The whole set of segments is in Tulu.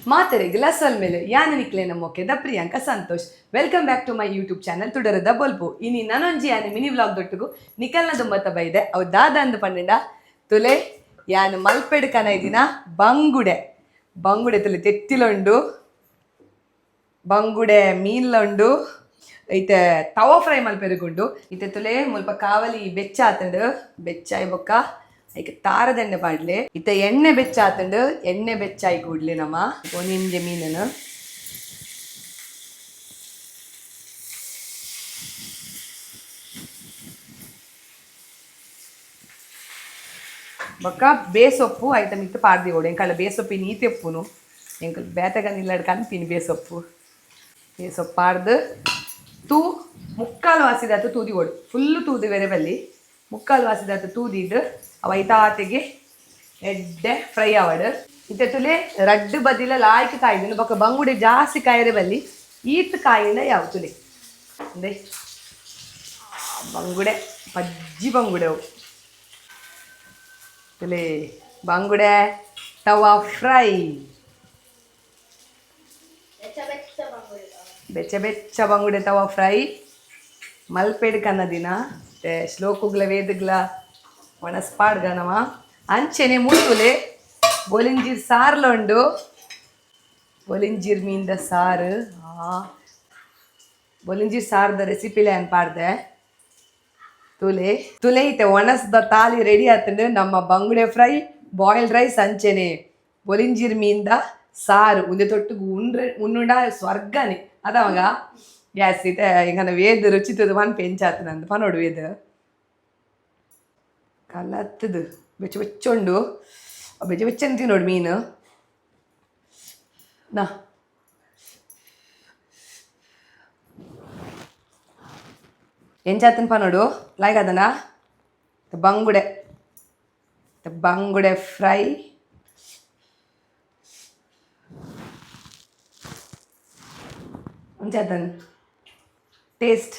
ಮಾತೆರೆಗ್ಲ ಸೊಲ್ಮೆಲು ಯಾನ ನಿಕ್ಲೆನ ಮೊಕೆದ Priyanka Santosh. Welcome back to my YouTube channel ತುಡರದ ಬೊಲ್ಪು. ಇನಿ ನನೊಂಜಿ ಯಾನ್ ಮಿನಿ ವ್ಲಾಗ್ ದೊಟ್ಟುಗು ನಿಕಲ್ನ ದುಂಬತ್ತ ಬೈದೆ. ಅವು ದಾದ ಅಂದ್ ಪಂಡ ತುಲೆ ಯಾನ್ ಮಲ್ಪೆಡ್ ಕನೈದಿನ ಬಂಗುಡೆ. ಬಂಗುಡೆ ತುಲೆ ತೆತ್ತಿಲುಂಡು, ಬಂಗುಡೆ ಮೀನ್ಲುಂಡು, ಇತ್ತೆ ತವಾ ಫ್ರೈ ಮಲ್ಪೆರೆಗುಂಡು. ಇತ್ತೆ ತುಲೆ ಮುಲ್ಪ ಕಾವಲಿ ಬೆಚ್ಚ ಆತುಂಡು. ಬೆಚ್ಚಾಯಿ ಬೊಕ್ಕ ಐಕ್ ತಾರದೆಣ್ಣೆ ಪಾಡ್ಲೆ. ಇತ್ತೆ ಎಣ್ಣೆ ಬೆಚ್ಚ ಆತುಂಡು. ಎಣ್ಣೆ ಬೆಚ್ಚಾಯಿ ಕೂಡ್ಲೆ ನಮ್ಮ ಒಂಜೊಂಜಿ ಮೀನನ್ನು ಬೊಕ್ಕ ಬೇಸೊಪ್ಪು ಐತ ಮಿತ್ತ್ ಪಾಡ್ದಿವೊಡು. ಎಂಕಲ್ಲ ಬೇಸೊಪ್ಪು ನೀತಿ ಉಪ್ಪುನು, ಎಂಕಲ್ ಬೇತೆಗನ್ ಇಲ್ಲಡ್ ಕನ್ಪಿನಿ ಬೇಸೊಪ್ಪು. ಬೇಸೊಪ್ಪು ಪಾಡ್ದು ತೂ ಮುಕ್ಕಾಲು ವಾಸಿದಾತು ತೂದಿವೊಡು. ಫುಲ್ಲು ತೂದು ಬೇರೆ ಬಲ್ಲಿ, ಮುಕ್ಕಾಲು ವಾಸಿದಾತು ತೂದಿದ್ದು ಅವ ಐತಾತೆಗೆ ಎಡ್ಡೆ ಫ್ರೈ ಆವಡು. ಇತ್ತೆ ತುಲೆ ರಡ್ಡು ಬದಿಲ ಲಾಯ್ಕ್ ಕಾಯ್ದು ಬೊಕ್ಕ ಬಂಗುಡೆ ಜಾಸ್ತಿ ಕಾಯರೆ ಬಲ್ಲಿ, ಈತ್ ಕಾಯಿನ ಯಾವ ತುಲೆ ಅಂದೆ ಬಂಗುಡೆ ಪಜ್ಜಿ ಬಂಗುಡೆ ಅವು. ತುಲೆ ಬಂಗುಡೆ ತವಾ ಫ್ರೈ, ಬೆಚ್ಚ ಬೆಚ್ಚ ಬಂಗುಡೆ ತವಾ ಫ್ರೈ ಮಲ್ಪೆಡ್ ಕನ್ನದಿನ ಶ್ಲೋಕುಗ್ಲ ವೇದಗ್ಲ ಒಣಸ್ಪಾಡ್ಗನವ. ಅಂಚೆನೆ ಮುಟ್ಟುಲೆ ಬೊಲಿಂಜೀರ್ ಸಾರ್ಲ ಉಂಡು. ಬೊಲಿಂಜೀರ್ ಮೀನ್ದ ಸಾರು, ಬೊಲಿಂಜೀರ್ ಸಾರ್ದ ರೆಸಿಪಿಲೆ ಅನ್ ಪಾಡ್ದೆ. ತುಲೆ ತುಲೆ ಇತ್ತೆ ಒಣಸ್ದ ತಾಲಿ ರೆಡಿ ಆತಂಡು. ನಮ್ಮ ಬಂಗುಡೆ fry, boiled rice, ಅಂಚೆನೆ ಬೊಲಿಂಜೀರ್ ಮೀನ್ದ ಸಾರು ಉಂದೆ ತೊಟ್ಟುಗು ಉಂಡ್ರೆ ಉನ್ನುಂಡ ಸ್ವರ್ಗನೆ ಅದವಾಗ. ಗ್ಯಾಸ್ ಇತ್ತೆ ಎಂಕನ ವೇದ್ ರುಚಿ ತೂದು ಪನ್ಪೆ ಎಂಚಾತುಂಡು ಅಂದ್ ಪನೊಡು. ವೇದ್ ಕಲತ್ತದು ಬೆಚ್ಚ ಬೆಚ್ಚ ಉಂಡು, ಬೆಚ್ಚ ಬೆಚ್ಚನೆ ತಿನ್ನೋಡು ಮೀನು. ನಾ ಎಂಚಾತನ್ ಪನೊಡು. ಲೈಕ್ ಅದನ ಬಂಗುಡೆ, ಬಂಗುಡೆ ಫ್ರೈ ಒಂಚಾತನ್ ಟೇಸ್ಟ್.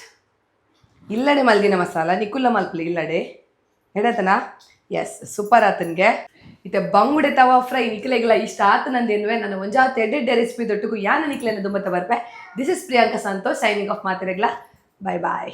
ಇಲ್ಲಡೆ ಮಲ್ದಿನ ಮಸಾಲ ನಿಕುಲ್ಲ ಮಲ್ಪಲಿ ಇಲ್ಲಡೆ ಎಡತನಾ. S, super ಆತನ್ಗೆ. ಇತ್ತೆ ಬಂಗುಡೆ ತವಾ ಫ್ರೈ ನಿಕ್ಲೆಗ್ಲ ಇಷ್ಟ ಆತನಂದೇನುವೆ. ನನ್ನ ಒಂಜಾತ್ ಎಡ್ಡೆಡ್ಡೆ ರೆಸಿಪಿ ದೊಟ್ಟುಗು ಯಾನ ನಿಕ್ಲೆನ ದುಂಬತ್ತ ಬರ್ಪೆ. This is Priyanka Santosh signing off. ಮಾತೆರೆಗ್ಲ bye bye.